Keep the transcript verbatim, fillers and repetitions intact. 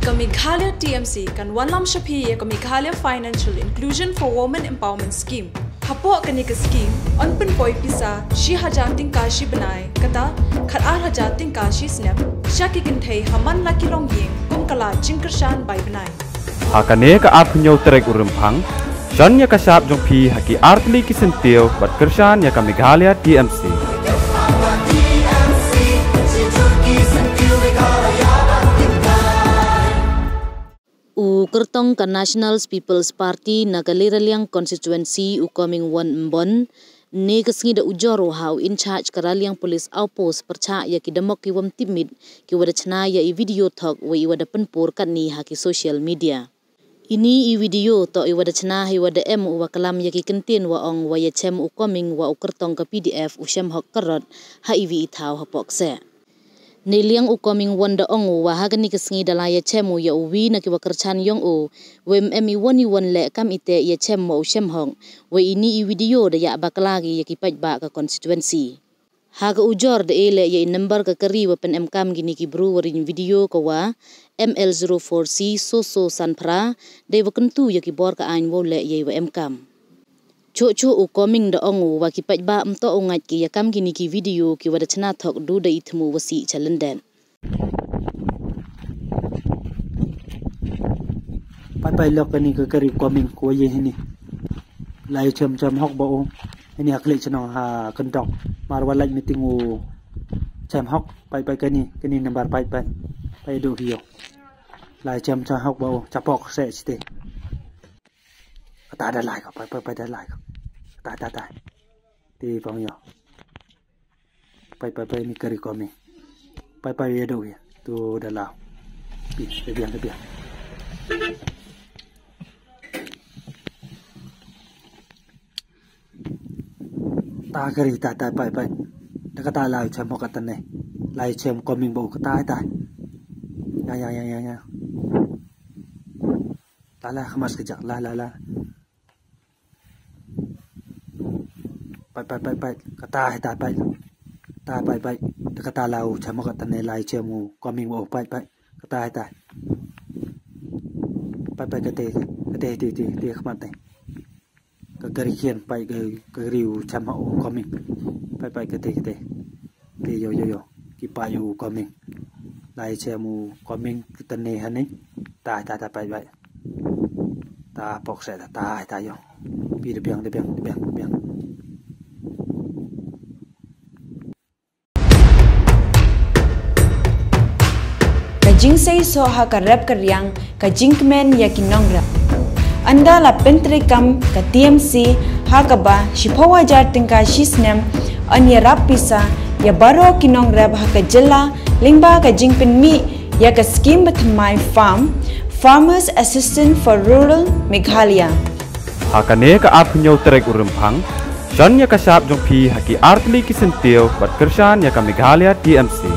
Ka Meghalaya T M C kan wanlam sha phi ya ka Meghalaya Financial Inclusion for Women Empowerment Scheme. Hapoh kani ka scheme, yn pynpoi pisa shi hajar tyngka shi bnai, kata khat ar hajar tyngka shi snem, sha ki kynthei ha man la ki longïing, kum ka lad jingkyrshan bai bnai. Ha kane ka arphew hynñiew tarik u Rymphang, shon ya ka shap jong phi ha ki artylli ki syntiew, bad kyrshan ya ka Meghalaya T M C. U kyrtong ka National People's Party na ka Liraliang Constituency, u Coming One Mbon, ne ka sngi da ujor u ha u in-charge ka Raliang Police Outpost pyrchah ya ki damok ki wym tipmit, ki wa da chna ya i video thok wa i wa da pynpur katni ha ki social media. Ini i video toh i wa da chna ha i wa da em u wa klam ya ki kyntien wa ong wa ya chem u Coming wa u kyrtong ka P D F u Shemhok Karot ha i wi i thaw hapoh kseh. Neiliang u Coming One da ong u wa ha kani ka sngi da la ya chem u ya u wi na ki wa kyrchan yong u, wym em i won i won leh kam i te ya chem wa u Shemhok, wa ini i video da ya bakla ki ya ki paidbah ka constituency. Ha ka ujor da e leh ya i number ka kari wa pynemkam kini ki bru wa ring video ka wa M L zero four C so so san phra, dei wa kyntu ya ki bor ka aiñ wow leh ya i wa emkam. Choh choh u Coming da ong u wa ki paidbah ym toh u ngait ki ya kam kini ki video ki wa da chna thok du da i thmu wa sih chalyndet. Pai pai lok kani ka kari Coming ko ye hini. Lai chem chem hok ba u. Hini ha khlieh chnong ha Kyndok. Mar wa lait meeting u chem hok. Pai pai kani, kani number pai pai. Pai du hi yo. Lai chem chem hok ba u. Chapok se chite. Kata da lai ko, pai pai pai da lai ko. Kata kata kata. Ti pong yo. Pai pai pai ni kari Coming. Pai pai ya dok ya. Tu da lau. Pi, da biang, da biang. Ta kari ta ta pai pai. Da kata lau chem hok kata ne. Lai chem Coming ba u kata ta. Ya ya ya ya ya. Ta la khamas kejak la la la. Pai pai pai pai. Kata hai ta pai. Ta pai pai. Ta kata lau chem hok kata ne lai chem u Coming wa u pai pai. Kata hai ta. Pai pai kate kate te te te khmat te. Ka kari khian pai ka kari u chem hok u Coming. Pai pai kate kate. Te yo yo yo. Ki pai u Coming. Lai chem u Coming kata ne hani. Ta ta ta pai pai. Ta pok se ta ta ta yo. Pi da biang da biang da biang da biang. Ka jingsei soh ha ka rep ka riang, ka jingkmen ya ki nongrep. Ynda la pyntreikam ka T M C ha kaba shiphaw hajar tyngka shi snem, yn yarap pisa ya baroh ki nongrep ha ka jylla lyngba ka jingpynmih ya ka skim bathymmai farm, Farmers Assistance for Rural Meghalaya. Ha kane ka arphew hynñiew tarik u Rymphang, shon ya ka shap jong phi ha ki artylli ki syntiew bad kyrshan ya ka Meghalaya T M C.